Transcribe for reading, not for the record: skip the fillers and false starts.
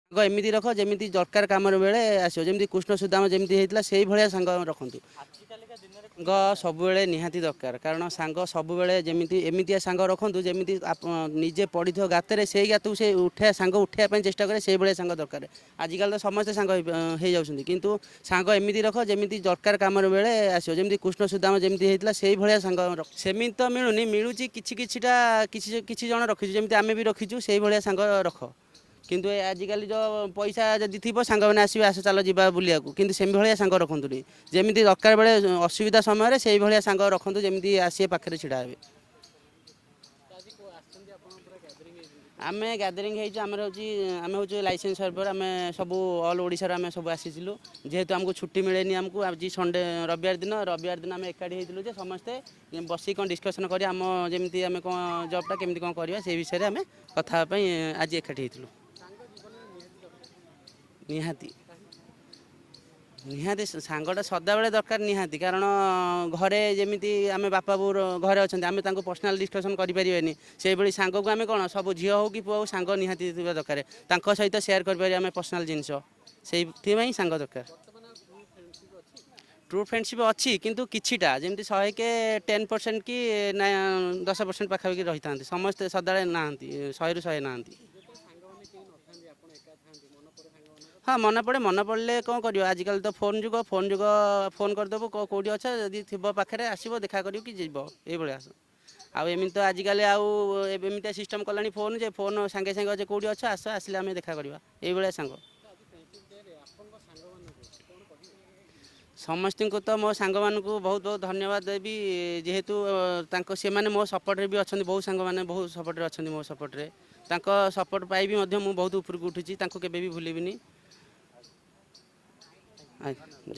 ସାଙ୍ଗ ଏମିତି ରଖ ଯେମିତି ଦରକାର କାମରେ ବେଳେ ଆସିବ, ଯେମିତି କୃଷ୍ଣ ସୁଦାମ ଯେମିତି ହେଇଥିଲା ସେଇଭଳିଆ ସାଙ୍ଗ ରଖନ୍ତୁ। ସାଙ୍ଗ ସବୁବେଳେ ନିହାତି ଦରକାର, କାରଣ ସାଙ୍ଗ ସବୁବେଳେ ଯେମିତି ଏମିତିଆ ସାଙ୍ଗ ରଖନ୍ତୁ ଯେମିତି ନିଜେ ପଡ଼ିଥିବ ଗାତରେ ସେଇ ଗାତକୁ ସେ ଉଠେଇବା, ସାଙ୍ଗ ଉଠେଇବା ପାଇଁ ଚେଷ୍ଟା କରେ, ସେଇଭଳିଆ ସାଙ୍ଗ ଦରକାର। ଆଜିକାଲି ତ ସମସ୍ତେ ସାଙ୍ଗ ହେଇଯାଉଛନ୍ତି, କିନ୍ତୁ ସାଙ୍ଗ ଏମିତି ରଖ ଯେମିତି ଦରକାର କାମରେ ବେଳେ ଆସିବ, ଯେମିତି କୃଷ୍ଣ ସୁଦାମ ଯେମିତି ହେଇଥିଲା ସେଇଭଳିଆ ସାଙ୍ଗ ରଖ। ସେମିତି ତ ମିଳୁନି, ମିଳୁଛି କିଛି କିଛିଟା, କିଛି କିଛି ଜଣ ରଖିଛୁ, ଯେମିତି ଆମେ ବି ରଖିଛୁ ସେଇଭଳିଆ ସାଙ୍ଗ ରଖ। କିନ୍ତୁ ଏ ଆଜିକାଲି ଯେଉଁ ପଇସା ଯଦି ଥିବ ସାଙ୍ଗମାନେ ଆସିବେ, ଆସ ଚାଲ ଯିବା ବୁଲିବାକୁ, କିନ୍ତୁ ସେଭଳିଆ ସାଙ୍ଗ ରଖନ୍ତୁନି। ଯେମିତି ଦରକାର ବେଳେ ଅସୁବିଧା ସମୟରେ ସେଇଭଳିଆ ସାଙ୍ଗ ରଖନ୍ତୁ, ଯେମିତି ଆସିବେ ପାଖରେ ଛିଡ଼ା ହେବେ। ଆମେ ଗ୍ୟାଦରିଂ ହେଇଛୁ, ଆମର ହେଉଛି, ଆମେ ହେଉଛୁ ଲାଇସେନ୍ସ ସର୍ଭର, ଆମେ ସବୁ ଅଲ୍ ଓଡ଼ିଶାରୁ ଆମେ ସବୁ ଆସିଥିଲୁ। ଯେହେତୁ ଆମକୁ ଛୁଟି ମିଳେନି, ଆମକୁ ଆଜି ସଣ୍ଡେ ରବିବାର ଦିନ ଆମେ ଏକାଠି ହେଇଥିଲୁ ଯେ ସମସ୍ତେ ବସିକି କ'ଣ ଡିସ୍କସନ୍ କରି ଆମ ଯେମିତି ଆମେ କ'ଣ ଜବ୍ଟା କେମିତି କ'ଣ କରିବା ସେଇ ବିଷୟରେ ଆମେ କଥା ହେବା ପାଇଁ ଆଜି ଏକାଠି ହେଇଥିଲୁ। ନିହାତି ନିହାତି ସାଙ୍ଗଟା ସଦାବେଳେ ଦରକାର ନିହାତି, କାରଣ ଘରେ ଯେମିତି ଆମେ ବାପା ବୋଉ ଘରେ ଅଛନ୍ତି, ଆମେ ତାଙ୍କୁ ପର୍ସନାଲ୍ ଡିସ୍କସନ୍ କରିପାରିବାନି, ସେଇଭଳି ସାଙ୍ଗକୁ ଆମେ କ'ଣ ସବୁ ଝିଅ ହେଉ କି ପୁଅ ହେଉ ସାଙ୍ଗ ନିହାତି ଥିବା ଦରକାର, ତାଙ୍କ ସହିତ ସେୟାର କରିପାରିବା ଆମେ ପର୍ସନାଲ୍ ଜିନିଷ, ସେଇଥିପାଇଁ ସାଙ୍ଗ ଦରକାର। ଟ୍ରୁ ଫ୍ରେଣ୍ଡସିପ୍ ଅଛି, କିନ୍ତୁ କିଛିଟା, ଯେମିତି ଶହେକେ 10% କି 10% ପାଖାପାଖି ରହିଥାନ୍ତି, ସମସ୍ତେ ସଦାବେଳେ ନାହାନ୍ତି, 100ରୁ 100 ନାହାନ୍ତି। ହଁ, ମନେ ପଡ଼େ। ମନେ ପଡ଼ିଲେ କ'ଣ କରିବ? ଆଜିକାଲି ତ ଫୋନ୍ ଯୁଗ, ଫୋନ୍ ଯୁଗ, ଫୋନ୍ କରିଦେବୁ, କେଉଁଠି ଅଛ, ଯଦି ଥିବ ପାଖରେ ଆସିବ ଦେଖା କରିବ କି ଯିବ, ଏଇଭଳିଆ। ଆଉ ଏମିତି ତ ଆଜିକାଲି ଆଉ ଏମିତିଆ ସିଷ୍ଟମ୍ କଲାଣି ଫୋନ୍ ଯେ ଫୋନ୍ ସାଙ୍ଗେ ସାଙ୍ଗେ ଅଛି, କେଉଁଠି ଅଛ ଆସ, ଆସିଲେ ଆମେ ଦେଖା କରିବା, ଏଇଭଳିଆ ସାଙ୍ଗ। ସମସ୍ତଙ୍କୁ ତ ମୋ ସାଙ୍ଗମାନଙ୍କୁ ବହୁତ ବହୁତ ଧନ୍ୟବାଦ ଦେବି, ଯେହେତୁ ତାଙ୍କ ସେମାନେ ମୋ ସପୋର୍ଟରେ ବି ଅଛନ୍ତି, ବହୁତ ସାଙ୍ଗମାନେ ବହୁତ ସପୋର୍ଟରେ ଅଛନ୍ତି ମୋ ସପୋର୍ଟରେ, ତାଙ୍କ ସପୋର୍ଟ ପାଇ ବି ମଧ୍ୟ ମୁଁ ବହୁତ ଉପରକୁ ଉଠିଛି, ତାଙ୍କୁ କେବେ ବି ଭୁଲିବିନି।